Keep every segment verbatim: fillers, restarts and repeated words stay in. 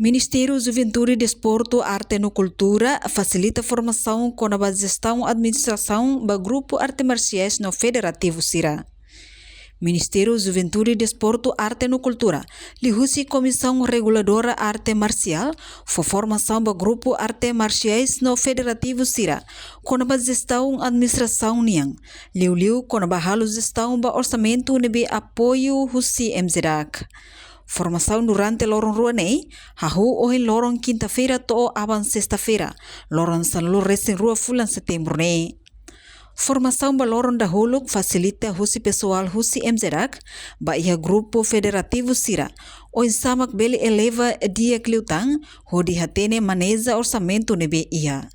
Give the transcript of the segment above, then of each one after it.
Ministériu Juventude, Desportu, Arte no Kultura fasilita formasaun kona-ba jestaun administrasaun ba grupu arte marsiais no federativu sira. Ministériu Juventude, Desportu, Arte no Kultura, liuhusi Komisaun Reguladora Arte Marsiál, fó formasaun ba grupu arte marsiais no federativu sira kona-ba jestaun administrasaun nian, liuliu kona-ba halo jestaun ba orsamentu ne'ebé apoiu husi M J D A C. Formasaun durante loron rua ne'e hahú ohin loron kinta-feira to'o aban sesta-feira, loron sanulu-resin-rua fulan Setembru ne'e. Formasaun ba loron dahuluk fasilita husi pesoál husi M J D A C ba iha grupu federativu sira, oinsá mak bele eleva di'ak liután hodi hatene maneja orsamentu ne'ebé iha.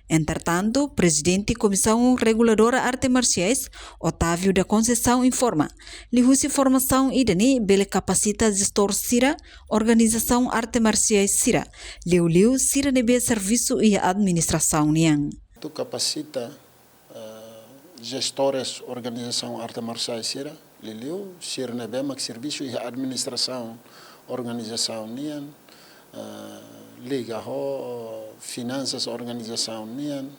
Entretantu, Prezidente Komisaun Reguladora Arte Marsiais, Otávio da Conceição, informa, liuhusi formasaun ida-ne'e bele kapasita jestór sira organizasaun arte marsiais sira, liuliu sira ne'ebé servisu iha administrasaun nian. Atu kapasita, eh, jestores organizasaun arte marsiais sira, liuliu sira ne'ebé mak servisu iha administrasaun organizasaun nian, eh, liga ho finansas organizasaun nian,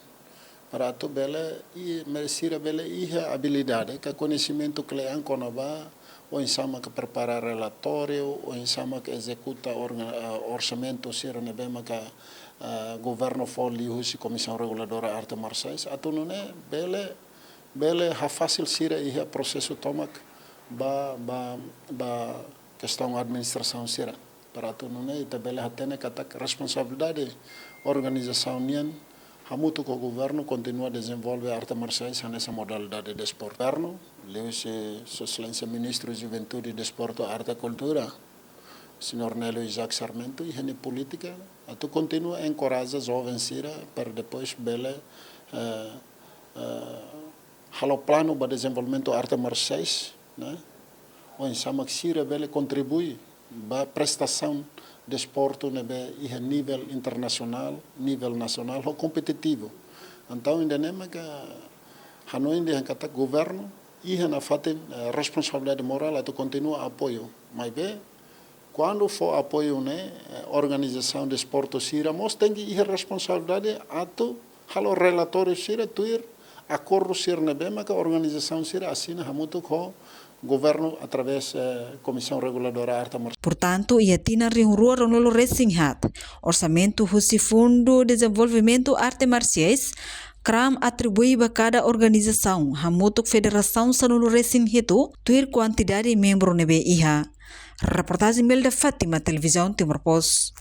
para atu bele, i, me-, sira bele iha abilidade ka koñesimentu kle'an kona-ba oinsá mak prepara relatóriu, oinsá mak ezekuta orga-, eh, orsamentu sira ne'ebé maka, eh, governu fó liuhusi Komisaun Reguladora Arte Marsiais, atu nune'e bele, bele hafasil sira iha prosesu tomak ba, ba, ba kestaun administrasaun sira. Para atu nune'e ita bele hatene katak responsabilidade organizasaun nian hamutuk ho governu kontinua dezenvolve arte marsiais hanesan modalidade desportu. Governu, liuhusi Sua Exelénsia Ministru Juventude, Desportu, Arte, Kultura, Señór Nélio Isaac Sarmento, iha nia polítika atu kontinua enkoraja joven sira para depois bele, eh, eh, halo planu ba dezenvolvimentu arte marsiais, ne'e? Oinsá mak sira bele kontribui ba prestasaun desportu ne'ebé iha nivel internasionál, nivel nasionál, ho kompetitivu. Entaun, ida-ne'e maka hanoin dehan katak governu iha nafatin, eh, responsabilidade morál atu kontinua apoiu. Maibé, kuandu fó apoiu ne'e, eh, organizasaun desportu sira mós tenke iha responsabilidade atu halo relatóriu sira tuir akordu sira ne'ebé maka organizasaun sira asina hamutuk ho governu através, eh, Komisaun Reguladora Arte Marsiais. Portantu, iha tinan rihun rua ruanulu-resin-haat, orsamentu husi Fundu Dezenvolvimentu Arte Marsiais, KRAM, atribui ba kada organizasaun hamutuk federasaun sanulu-resin-hitu, tuir kuantidade membru ne'ebé iha. Reportajen Melda Fátima, Televizaun Timor Post.